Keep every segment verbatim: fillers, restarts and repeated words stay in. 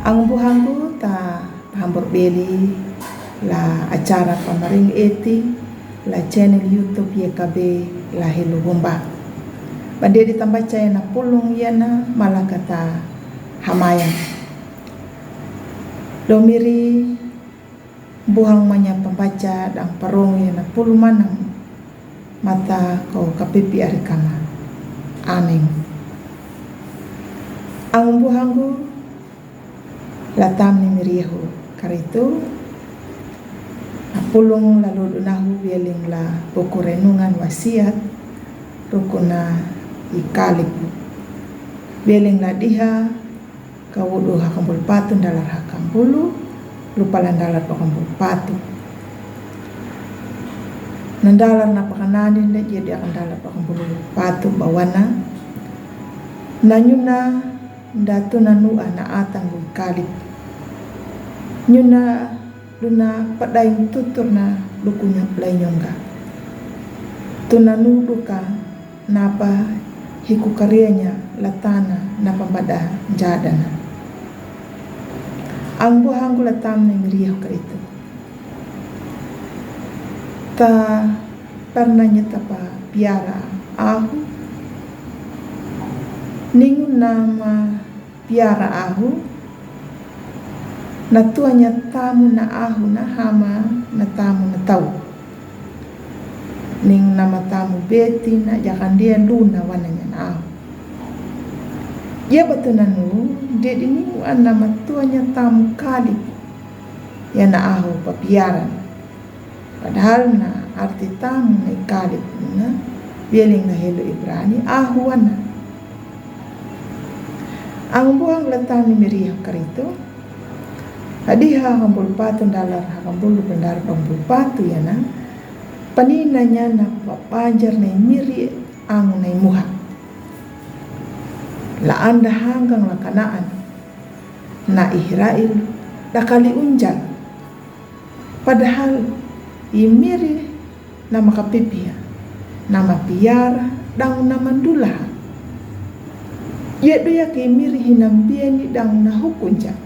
Ang buhanggu ta pahambur beli la acara pamaring eti la channel YouTube Y K B La Helo Humba. Bande di tambaca ena pulung ena malakata hamayang. Dong miri buhang manya pambaca dang parong ena pulung manang mata ko kapipi ari kama. Amin. Ang buhanggu la tamni miri yahu karitu. Apulung la ludu nahu wieling la buku renungan Wasiat rukuna i Kalip. Wieling la diha kawudu hakambulu patu dalar hakambulu lupa la dalar pakambulu patu. Na dalar na pakanani na jadi akan dalar pakambulu patu bawana. Na nyuna datu na nu ana atanggu i Kalip. Nyuna duna padain tutur na dukunya plainyonga. Tuna nu duka napa hiku karianya latana napa bada jadana. Ang buhanggu la tamni miri yahu karitu. Ta parnanya tapa piara ahu. Ningu nama piara ahu. Na tuanya tamu na ahu na hama na tamu na tau. Ning nama tamu beti na jakandia luna wananya na ahu. Ya batu nanu dedi ningu an nama tuanya tamu Kalip ya na ahu papiaran. Padahal na arti tamu na i Kalip na wieling la helo Ibrani ahu wana. Ang buhang la tamni miri yahu karitu. Hadiha hakambulu patu dalar hakambulu pendar hakambulu patu yana. Paninanya na pabanjar na i miri ang na i muha. La anda hanggang la Kanaan na Israel dakali unjang. Padahal i miri nama kapipia, nama piara dang nama dulaha. Ia duyak i miri hinambiani dang na hukunja.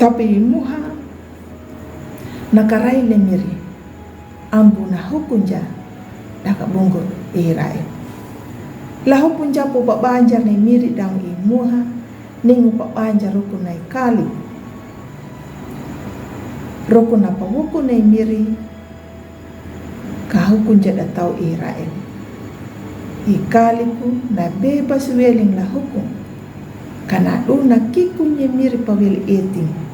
Tapi i muha na karai le miri. Ambu na hukunja daka bungur Israel. La hukunja pu pabanjar na i miri dang i muha ningu pabanjar rukuna i Kalip. Rukuna pahuku na i miri ka hukunja datau Israel. I Kalipu na bebas wieling la hukum. Kana duna kiku nye miri pawiel eting.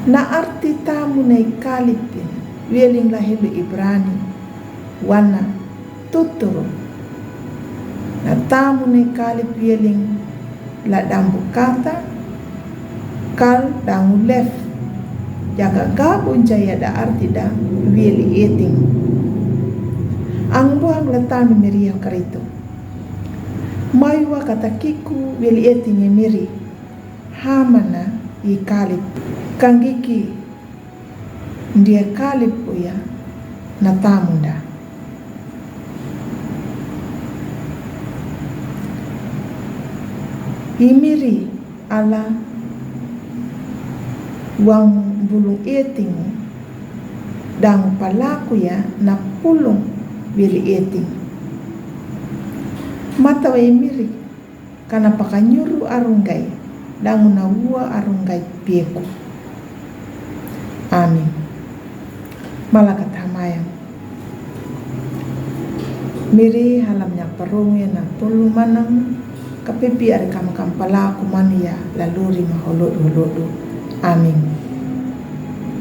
Na arti tamu na i Kalipin wieling la helo Ibrani wana tuturu. Na tamu na i Kalip wieling la dambu kata kal dangu lef. Jaka gabun jaya da arti da wieli eting. Ang buhang la tamni miri yahu karitu. Maiwa kata kiku wieli eting i miri. Hamana i Kalip. Kangiki ndia Kalip uya na tamunda. I miri ala wang bulung eting dang palaku ya na pulung wieli eting. Mata wa i miri kana pakanyuru arunggai dangu na wua arunggai pieku. Amin. Malakat hamayang. Miri halam nya parung ya na pulu manang kapipi ari kam kam palaku manu ya laluri ma holodu holodu. Amin.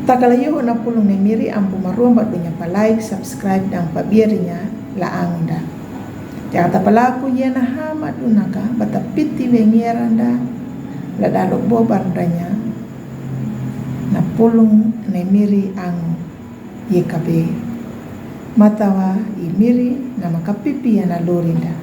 Takala yoho na pulung ne miri ampu maruam bat dunya pa like, subscribe dang pa biarinya la angunda. Jaka ta palaku yena hama dunaka bata piti wengeranda la dalo bobarndanya na pulung ne miri ang yekabe. Matawa i miri nama kapipi ya na lorinda.